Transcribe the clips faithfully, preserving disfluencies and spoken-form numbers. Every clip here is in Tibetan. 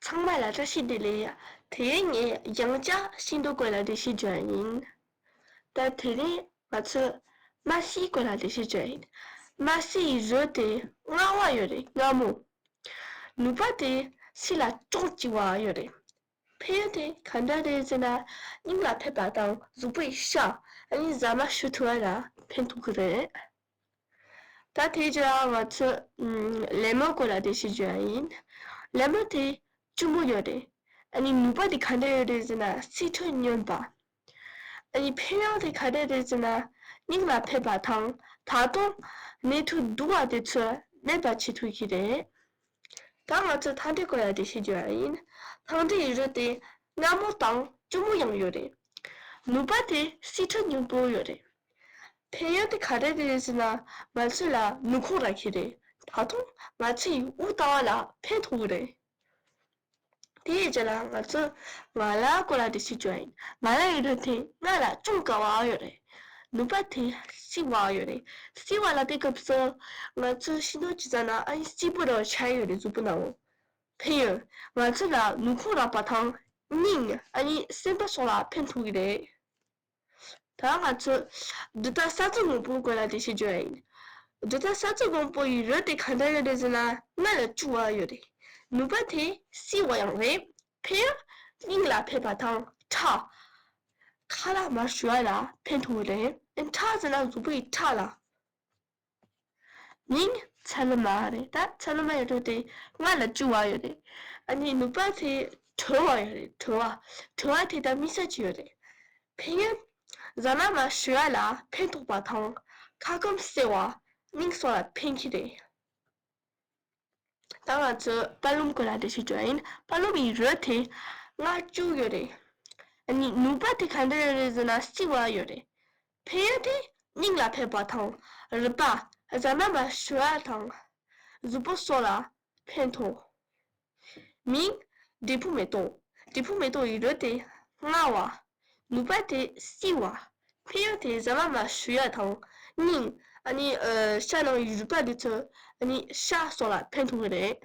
ཚང་མ་ལ་བཀྲ་ཤིས་བདེ་ལེགས། དེ་རིང་ངས་ཡང་བསྐྱར་ཤིང་ཏོག་སྐོར་ལ་འགྲེལ་བཤད་བརྗོད་ཡ་ཡིན། ད་དེ་རིང་ང་ཚོས་མ་སི་སྐོར་ལ་འགྲེལ་བཤད་བརྗོད་ཡ་ཡིན། མ་སི་ཡི་རོ་དེ་མངར་བ་ཡོད་རེད། མངར་མོ། ནུས་པ་དེ་སི་ལ་ཅུང་ལྕི་བ་ཡོད་རེད། ཕན་ཡོན་དེ་ག་འདྲ་རེད་ཟེར་ན། སྙིང་ལ་ཕན་པ་དང་གཟུགས་པོའི་ཤ། ཨ་ནི་ཟ་མ་ཞུ་ཐུབ་པ་ལ་ཕན་ཐོགས་ཀྱི་རེད། ད་དེའི་རྗེས་ལ་ང་ཚོས་ཨམ་ལེ་མོན་སྐོར་ལ་འགྲེལ་བཤད་བརྗོད་ཡ་ཡིན། ལེ་མོན་དེ་སྐྱུར་མོ་ཡོད་རེད། ཨ་ནི་ནུས་པ་དེ་ག་འདྲ་ཡོད་རེད་ཟེར་ན། སི་ཁྲོན་སྙོམས་པ། ཨ་ནི་ཕན་ཡོན་དེ་ག་འདྲ་རེད་ཟེར་ན། སྙིང་ལ་ཕན་པ་དང་། ད་དུང་ནད་དུག་སྡུག་པ་དེ་ཚོ་མེད་པ་བྱེད་ཐུབ་ཀྱི་རེད། ད་ང་ཚོས་ཐང་འབྲས་སྐོར་ལ་འགྲེལ་བཤད་བརྗོད་ཡ་ཡིན། ཐང་འབྲས་ཡི་རོ་དེ་མངར་མོ་དང་སྐྱུར་མོ་ཡང་ཡོད་རེད། ནུས་པ་དེ་སི་ཁྲོན་སྙོམས་པོ་ཡོད་རེད། ཕན་ཡོན་དེ་ག་རེ་རེད་ཟེར་ན། ང་ཚོ་ལ་ནུས་ཁུངས་རག་གི་རེད། ད་དུང་ང་ཚོ་ཡི་དབུགས་བཏང་བ་ལ་ཕན་ཐོགས་ཀྱི་རེད། དེའི་རྗེས་ལ་ང་ཚོས་ངར་ལ་སྐོར་ལ་འགྲེལ་བཤད་བརྗོད་ཡ་ཡིན། ངར་ལ་ཡི་རོ་དེ་མངར་ལ་ཅུང་དཀར་བ་ཡོད་རེད། ནུས་པ་དེ་བསིལ་བ་ཡོད་རེད། བསིལ་བ་ལབ་དུས་སྐབས་སུ་ང་ཚོས་ཤིང་ཏོག་ཅིག་ཟ་ན་ཨ་ནི་སྐྱིད་པོ་རང་ཆགས་ཡོད་རེད། གཟུགས་པོ་ནང་། ཕན་ཡོན། ང་ཚོ་ལ་ནུས་ཁུངས་རག་པ་དང་། སྙིང་། ཨ་ནི་སེམས་པ་སོགས་ལ་ཕན་ཐོགས་ཀྱི་རེད། ད་ང་ཚོས་འབྲི་དར་ས་རྩི་སྔོན་པོ་སྐོར་ལ་འགྲེལ་བཤད་བརྗོད་ཡ་ཡིན། འབྲི་དར་ས་རྩི་སྔོན་པོ་ཡི་རོ་དེ་ག་འདྲ་ཡོད་རེད་ཟེར་ན། མངར་ལ་སྐྱུར་བ་ཡོད་རེད། ནུས་པ་དེ་བསིལ་བ་ཡང་རེད། ཕན་ཡོན། སྙིང་ལ་ཕན་པ་དང་ཁྲག་ཁ་ལག་མ་ཞུ་བ་ལ་ཕན་ཐོགས་རེད། ཁྲག་ཟེར་ན་གཟུགས་པོའི་ཁྲག་ལ། མིང་ཚ་ལུ་མ་རེད། ད་ཚ་ལུ་མ་ཡི་རོ་དེ་མངར་ལ་སྐྱུར་བ་ཡོད་རེད། ཨ་ནི་ནུས་པ་དེ་དྲོ་བ་ཡོད་རེད། དྲོ་བ། དྲོ་བ་དེ་ད་མི་ས་ཅི་ཡོད་རེད། ཕན་ཡོན། ཟ་མ་མ་ཞུ་བ་ལ་ཕན་ཐོགས་པ་དང་། ཁ་སྐོམ་སེལ་བ། སྙིང་སོགས་ལ་ཕན་གྱི་རེད། ད་ང་ཚོས་པ་ལུམ་སྐོར་ལ་འགྲེལ་བཤད་བརྗོད་ཡ་ཡིན། པ་ལུམ་ཡི་རོ་དེ་མངར་སྐྱུར་ཡོད་རེད། ཨ་ནི་ནུས་པ་དེ་ག་འདྲ་ཡོད་རེད་ཟེར་ན། བསིལ་བ་ཡོད་རེད། ཕན་ཡོན་དེ་སྙིང་ལ་ཕན་པ་དང་། རུས་པ། ཟ་མ་མ་ཞུ་བ་དང་། གཟུགས་པོ་སོགས་ལ་ཕན་ཐོགས། མིང་། འབྲས་བུ་མེ་ཏོག་འབྲས་བུ་མེ་ཏོག་ཡི་རོ་དེ་མངར་བ། ནུས་པ་དེ་བསིལ་བ། ཕན་ཡོན་དེ་ཟ་མ་མ་ཞུ་ཡ་དང་། སྙིང་། ཨ་ནི་ཨ་ཤ་ནང་ཡི་རུས་པ་འདི་ཚོ། ཨ་ནི་ཤ་སོགས་ལ་ཕན་ཐོགས་ཀྱི་རེད།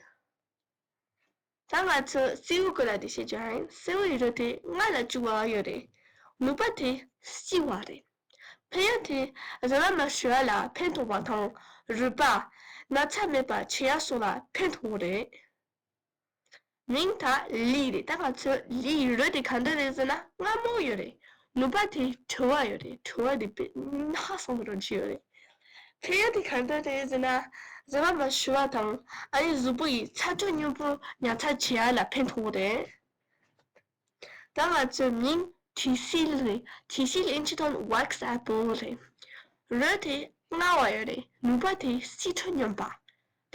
ད་ང་ཚོས་སེའུ་སྐོར་ལ་འགྲེལ་བཤད་བརྗོད་ཡ་ཡིན། སེའུ་ཡི་རོ་དེ་མངར་ལ་སྐྱུར་བ་ཡོད་རེད། ནུས་པ་དེ་བསིལ་བ་རེད། ཕན་ཡོན་དེ་ཟ་མ་མ་ཞུ་བ་ལ་ཕན་ཐོགས་པ་དང་། རུས་པ། ན་ཚ་མེད་པ་བྱེད་ཡ་སོགས་ལ་ཕན་ཐོགས་རེད། མིང་། ད་ལི་རེད། ད་ང་ཚོས་ལི་ཡི་རོ་དེ་ག་འདྲ་རེད་ཟེར་ན། མངར་མོ་ཡོད་རེད། ནུས་པ་དེ་དྲོ་བ་ཡོད་རེད། དྲོ་བ་དེ་དཔེ་ཧ་སང་རོ་ཆེ་ཡོད་རེད། ཕན་ཡོན་དེ་ག་འདྲ་རེད་ཟེར་ན། ཟ་མ་མ་ཞུ་བ་དང་། ཨ་ནི་གཟུགས་པོ་ཡི་ཚ་དྲོད་སྙོམས་པོ་ཉར་ཚགས་བྱེད་ཡ་ལ་ཕན་ཐོགས་རེད། ད་ང་ཚོའི་མིང་། དྲི་བསིལ་རེད། དྲི་བསིལ་ཨིན་ཇི་ཐོག་ནས་ཝེག་སི་ཨེ་པལ་རེད། རོ་དེ་མངར་བ་ཡོད་རེད། ནུས་པ་དེ་བསིལ་དྲོད་སྙོམས་པ།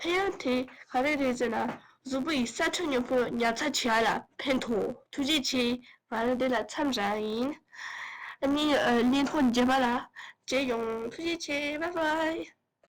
ཕན་ཡོན་དེ་ག་རེ་རེད་ཟེར་ན། གཟུགས་པོ་ཡི་ཚ་དྲོད་སྙོམས་པོ་ཉར་ཚགས་བྱེད་ཡ་ལ་ཕན་ཐོགས། ཐུགས་རྗེ་ཆེ། ང་རང་འདི་ལ་མཚམས་བཞག་ཡིན། ཨ་ནི་ཨ་བརྙན་ཐུང་རྗེས་མ་ལ་མཇལ་ཡོང་། ཐུགས་རྗེ་ཆེ། བྷའི་བྷའི།